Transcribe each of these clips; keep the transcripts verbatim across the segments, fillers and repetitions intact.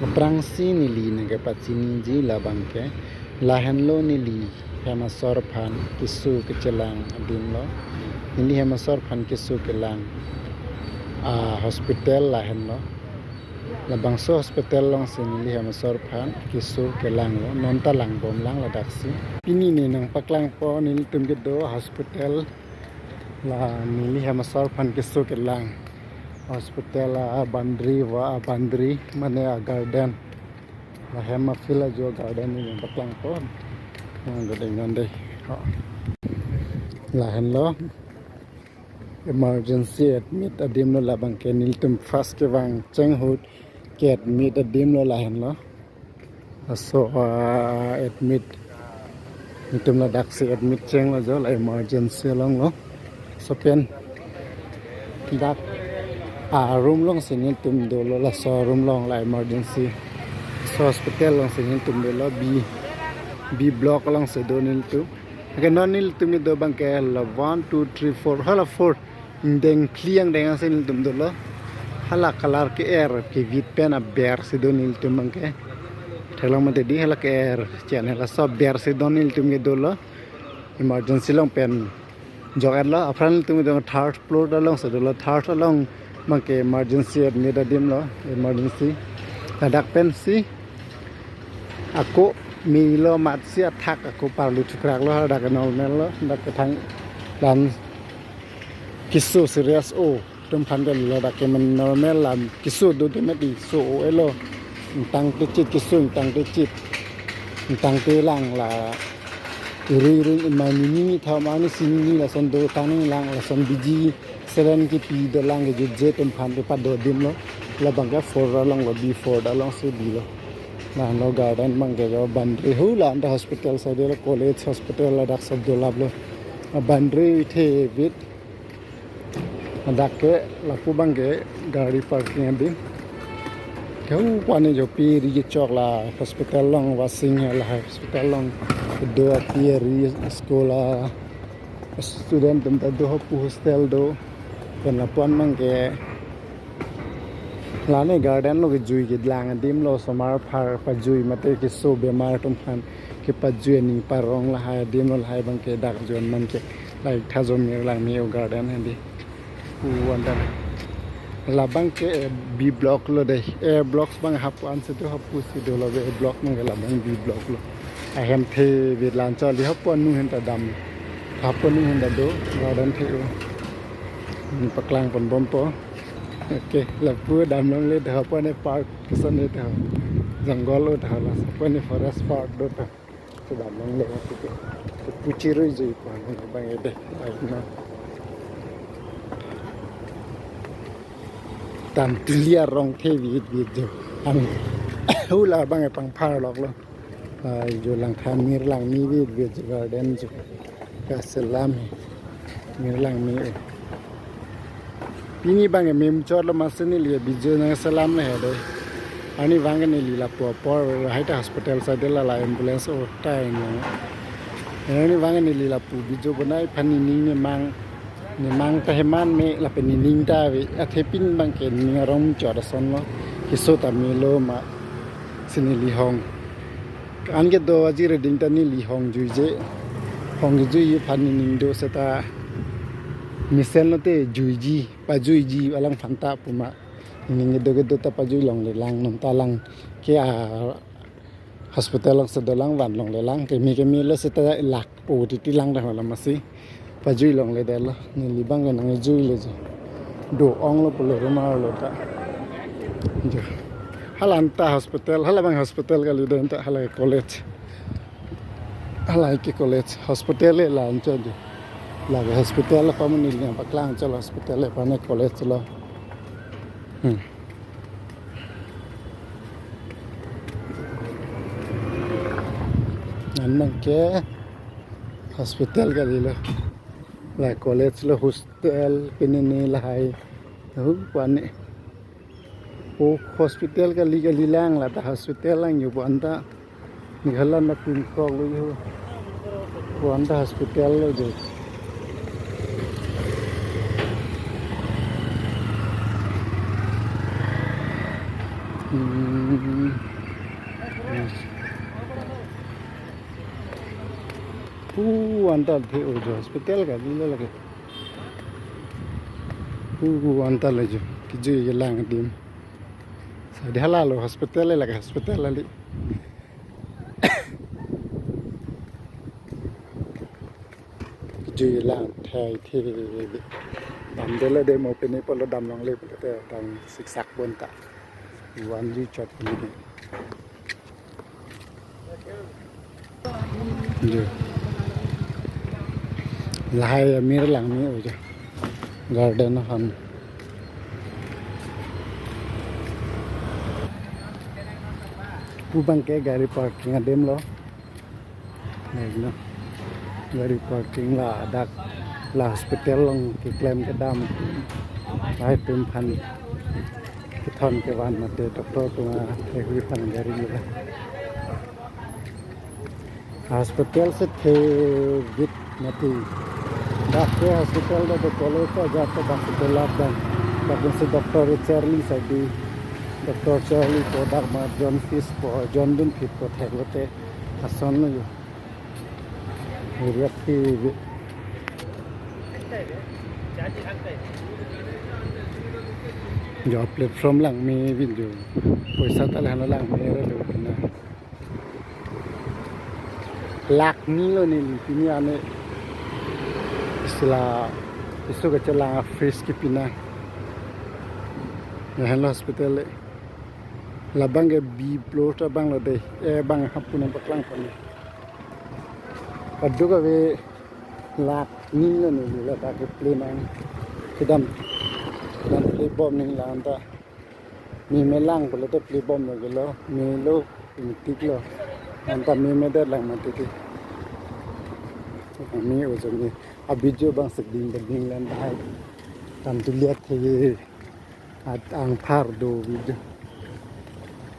Aphrangsi neli nangkepachiniji labang ke, lahenlo neli hem asor aphan keso kechelang adim lo. Neli hem asor aphan keso kelang a hospital lahenlo. Labangso hospital alongsi neli hem asor aphan keso kelanglo. Non ta langbomlang ladaksi. Pini ne nangpaklangpo nelitum kedo hospital, la neli hem asor aphan keso kelang hospital a boundary, wa a boundary mane a garden. La hem a field ajo garden ne nangpaklangpo. Nang dodeng nang dei. Ho. Lahenlo emergency admit adim lo labang ke, nelitum first kevang cheng ahut ke admit adim lo lahenlo. Laso, ah, admit, nelitum ladaksi admit chenglo jo, la emergency along lo. Laso pen dak a room alongsi nelitum dolo, laso room along la emergency. Laso hospital alongsi nelitum dolo, B, B block alongsi do nelitum. Anke non nelitum kedo abang ke la one, two, three, four, hala four. Ingdeng phli angdeng si nelitum dolo. Hala color ke-er kevit pen aber si do nelitum abang ke. Theklong mate dei, hala ke-er channel laso aber si do nelitum kedo lo. Emergency along pen jok-etlo. Aphrang nelitum kedo third floor alongsi dolo. Third along abang ke emergency admit adim lo, emergency. Ladak pensi ako milo amatsi athak ako parlu chukraklo, hadak ke normal lo, dak kethang lam keso serious o atum aphan ke lo, dak ke men normal lam keso do do mati so o elo. Ingtang techit keso, ingtang techit. Ingtang telang la irui irui imai nini ni thau mani sini ni lason do tanglang, lason biji seren kepi dolang kejutje atum aphan kepado adim lo. Labang ke four along lo, B four alongsi dolo. Lahenlo garden abang ke jo boundary, hula anta hospital side lo, college hospital ladak sab dolap lo. A boundary thevit. Ladak ke lapu abang ke gari parking adim. Ke hu pani jo pi ri kechok la hospital along, wasing he la hospital along. Do api ri school a student atum ta do, hapu hostel do. Pen lapu-an abang ke lane garden lo, kejui kelang adim lo, osomar aphan pajui mate keso bemar atum aphan kepajui aning parong lahai adim lo, lahai abang ke dak jon abang ke lahai tha jo Mirlangme o garden hedi. Hu anta labang ke, eh, B block lo dei. A blocks abang hapu-an si do, hapusi dolo, B block abang ke labang B block lo. Ahem thevit lanchot li hapu anung ahin ta dam. Hapu anung ahin ta do, garden the o. Neli paklang ponbompo. Okay, lapu damlongle, hapu ne park keson ne ta. Jungle lo ta la, hapu ne forest park do ta. Kedam longle, puchirui jui pan abang ede. Aina. Tam tulia rong thevit vit jo. Ang hula abang pangpharlok lo. Ai jo Langtha Mirlangme vit vit jo garden jo. Kaselam he. Mirlangme. Pini abang ke mem chot lo, masi neli video nangselam le he dei. Arnivang ke neli lapu apor, lahai ta hospital side la, la ambulance o tai no. Arnivang ke neli lapu video bonai aphan nening nemang, nemang ta heman me lapen nening ta ave. Athe pini abang ke nening arong chot ason lo. Keso ta melo ma si neli hong. An kedo ajir ading ta neli hong juije. Hong kejui aphan nening do seta mesen lote juiji, pajuiji alangphan ta pu ma. Nening kedo kedo ta pajui longlelang, non ta lang ke a hospital alongsi dolang, van longlelang, keme keme lo seta lak po titi lang dah malam masi. Pajui longledetlo, neli abang ke nangjuilo jo. Do-ong lo pulo rumah lo ta. Jo. Hala anta hospital, hala abang hospital kali, do anta hala college. Hala ke college, hospital le la anchot jo. La ke hospital lo, pamuni neli paklang chot hospital le, pane college lo. Hmm. An abang ke hospital kali lo. La college lo, hostel pini ne lahai. Hu pani. O hospital kali kali lang, la ta hospital lang jo pu anta. Neli hala na pin kok lo jo. Pu anta hospital lo jo. Hmm. Hmm. Yes. Pu anta the ojo hospital kali lo lake. Pu anta lo jo. Kejui kelang adim. Sa di hala lo hospital le lake hospital kali. Kejui lang thai the. Damdelo de mo pini pulo damlongle pulote dam siksak bonta. Vanji chot ni. Jo. Lahai amir lang ni ojo. Garden han. Pu abang ke gari parking adim lo. Nai no. Gari parking ladak la hospital along keklem kedam. Lahai atum aphan kethon kevan mate doctor atum athekhui aphan gari la. Hospital si thevit mati. Dak ke hospital do, do college aja ke dak hospital labang. Dak si Doctor Charlie sadi. Doctor Charlie po dak ma John Fish po, John Dunfit po thek lote. Ason lo jo. Uriak ti jo platform lang me video. Poisa ta lang lang me relo na. Lakh ni lo neli pini ane. Sila isu kachelang a-fees kepinang. Lahenlo hospital le. Labang ke B plot abang lo de. Eh, bang hapu nangpaklang kone. Paduk ave lakh ni lo neli ladak ke play nang. Kedam. Kedam play bom nangji la anta. Meme lang pulote play bom lo kelo, melo, metik lo. Anta memedet lang mati ti. Me ojo me. A-video abang si ding ding lang dahai. Kam tu lihat he. At angphar do video.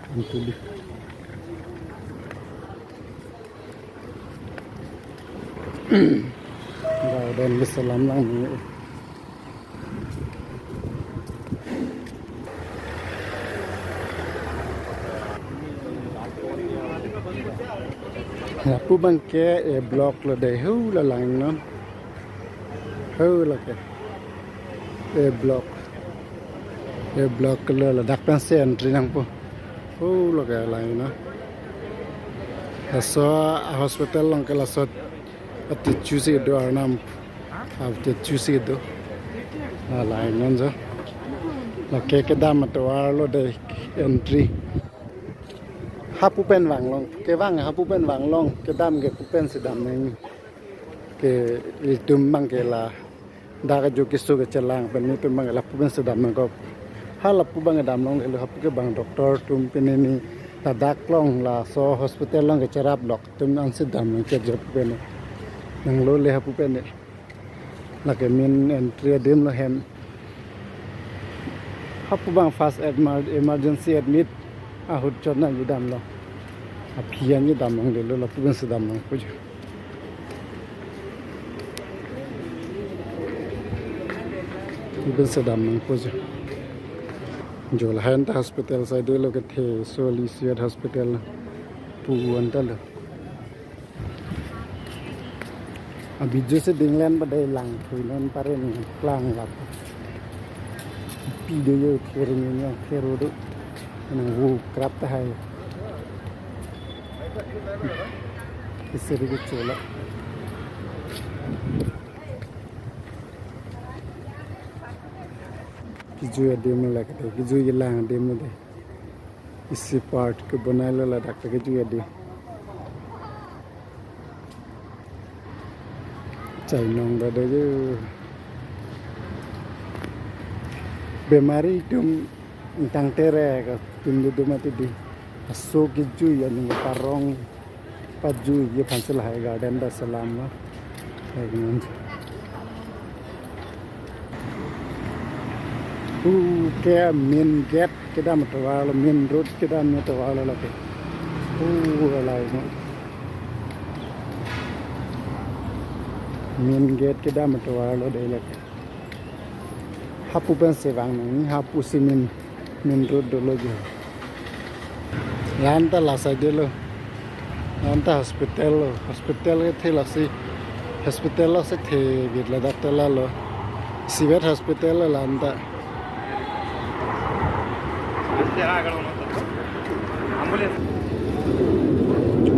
Kam tu lihat. Garden keselam lang ni. Lapu abang ke A block lo de, hu la lang non. Hu la ke. A block. A block lo ladak pensi entry nangpo. Hu la ke lang non. Laso hospital along ke laso ati chusi do arnam. Ati chusi do. La lang non jo. Lake kedam atovar lo de entry. Hapu pen vanglong. Kevang hapu pen vanglong. Kedam ke pu pensi dam nang. Ke ilitum abang ke la. Dak ajo keso kechelang pen nelitum abang ke lapu pensi dam nangkok. Ha lapu abang damlonglelo, hapu ke bang doctor atum pen neli ladak along laso hospital along kecherap lok atum ansi dam nang ke jo pen. Nanglo le hapu pen. Lake main entry adim lo hem. Hapu abang first admi-, emergency admit ahut chot nangji damlo. Aphi an ji damlonglelo, lapu pensi dam nangpo jo. Lapu pensi dam nangpo jo. Jo lahen ta hospital side lo kethe so li siat hospital pu anta lo. A-video si dinglen pada lang thui non pare ni klang lap. Pi do yo kiri ni yo kiri do. Nang hu krap tahai. Iseri ke chola. Kejui adim lo lake de, kejui kelang adim lo de. Isi park ke bonai lo ladak ke kejui adim. Chainong ta do jo. Bemari atum ingtang tere ke atum do do mati di. Aso kejui aning parong. Pajui aphansi lahai garden ta selam lo. Hai kenan. Hu ke main gate kedam atovar lo, main road kedam atovar lo lake. Hu lahai no. Main gate kedam atovar lo de lake. Hapu pensi vang nang, hapu si main, main road dolo jo. Lanta la side lo. Lanta hospital lo. Hospital kethe laksi. Hospital lo si the git ladak ta lalo. Civet hospital lo lanta. Ambulance.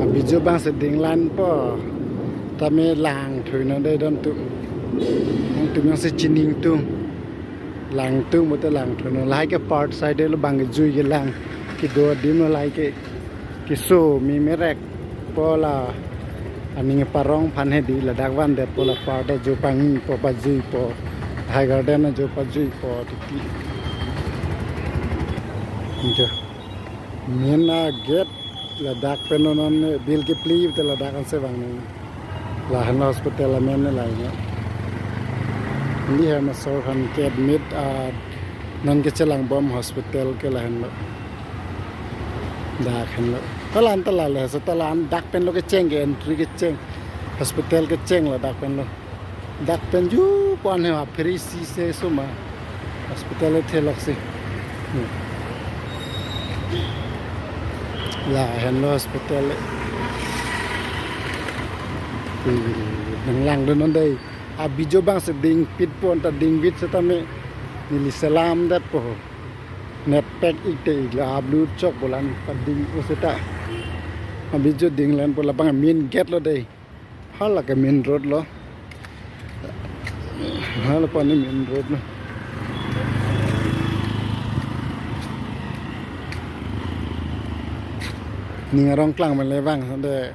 Abi jo bang si dinglanpo. Tame lang thuino dei don tu. Ang tu yang si chining tu. Lang tu mo te lang thuino. Lahai ke part side lo bang jui kelang. Kedo adim lo lahai ke. Keso mi merek po la aning parong aphan hedi ladak vandetpo la part ajo pangingpo pajuipo. Hai garden ajo pajuipo titi. Jo. Main agate ladak pen non bill keplip te ladak anse vang nang. Lahenlo hospital amen ne lahenlo. Neli hem asor aphan ke-admit a non kechelangbom hospital ke lahenlo. Dak henlo. Talan talan le so talan dak pen lo kecheng ke entry kecheng. Hospital kecheng lo dak pen lo. Dak pen ju pon he ha free si se suma. Hospital the loksi. Hmm. Lahenlo hospital. Hmm. Nang langdun non dei. Abi jo bang si dingpitpo anta dingvit setame neli selamdetpo. Net pack ik te ik la upload chokpo lan pading o seta. Abi jo dinglanpo labang main gate lo dei. Hala ke main road lo. Hala pani main road lo. Ning arong klang mele bang de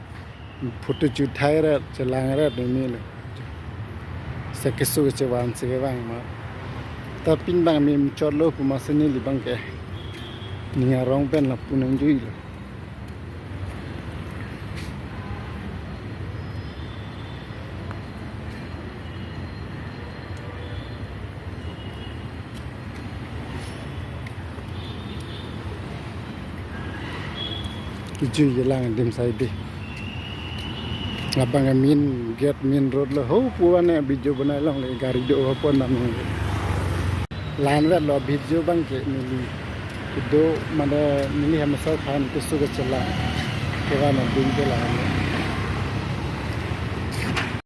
photo chu thai ret chelang ret ni le. Se keso chevan se vang ma. Ta pin bang mim chot lo pu ma se neli bang ke. Ning arong pen lapu nangjuilo. Kejui kelang adim side. Labang main gate main road lo ho puan ya video banai longle gari do ho pon nam. Lanvetlo video bang ke neli. Kedo mane neli hem asor aphan keso kechela. Kevan adim kelang.